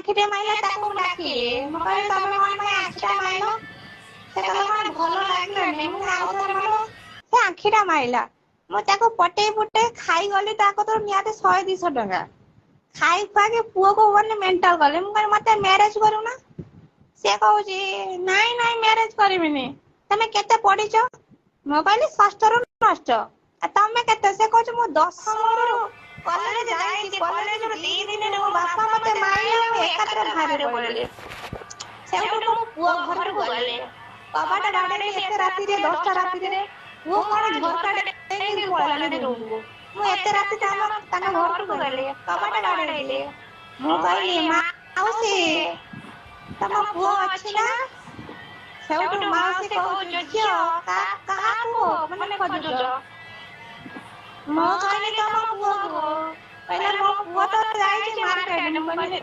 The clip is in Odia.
ଆଖିଟେ ମାଇଲା ତାକୁ ମୁଁ ଡାକିଲି, ମୁଁ କହିଲି ତମେ କଣ ପାଇଁ ଆଖିଟା ମାଇଲ? ସେ କହିଲା କଣ ଭଲ ଲାଗିଲାନି। ମୁଁ ଆଉ ଥରେ ମାର, ସେ ଆଖିଟା ମାଇଲା। ମୁଁ ତାକୁ ପଟେଇ ପୁଟେଇ ଖାଇଗଲି ତା କତିରୁ ନିହାତି 100-200 ଟଙ୍କା। ଖାଇ ଖୁଆକି ପୁଅକୁ ମାନେ ମେଣ୍ଟାଲ କଲି। ମୁଁ କହିଲି ମତେ ମ୍ୟାରେଜ କରୁନା। ସିଏ କହୁଛି ନାଇଁ ନାଇଁ ମ୍ୟାରେଜ କରିବିନି। ତମେ କେତେ ପଢିଛ? ମୁଁ କହିଲି ଷଷ୍ଠରୁ ନଷ୍ଟ। ଆଉ ତମେ କେତେ? ସେ କହୁଛି ମୁଁ ଦଶମରୁ କଲେଜ ଯାଇଛି। କଲେଜରୁ 2 ଦିନରେ ମୋ ବାପା ମତେ ମାଇଲେ, ମୁଁ ଏକାଥରେ ବାହାରି ପଡିଲି। ସେଇଠୁ ମୋ ପୁଅ ଘରକୁ ଗଲି, କବାଟ ବାଡେଇଲି ଏତେ ରାତିରେ, 10ଟା ରାତିରେ। ପୁଅ କଣ ଝରକା ଡେଇଁକି ପଳେଇଲାଣି ରୁମକୁ। ମୁଁ ଏତେ ରାତିରେ ତାଙ୍କ ଘରକୁ ଗଲି, କବାଟ ବାଡେଇଲି। ମୁଁ କହିଲି, ମାଉସୀ, ତମ ପୁଅ ଅଛି ନା? ସେଇଠୁ ମାଉସୀ କହୁଛି, ଝିଅ, କାହାକୁ ମାନେ ଖୋଜୁଛ? ମୁଁ କହିଲି ତମ ପୁଅକୁ। କହିଲା ମୋ ପୁଅ ତ ଯାଇଛି ମାର୍କେଟ। ମୁଁ କହିଲି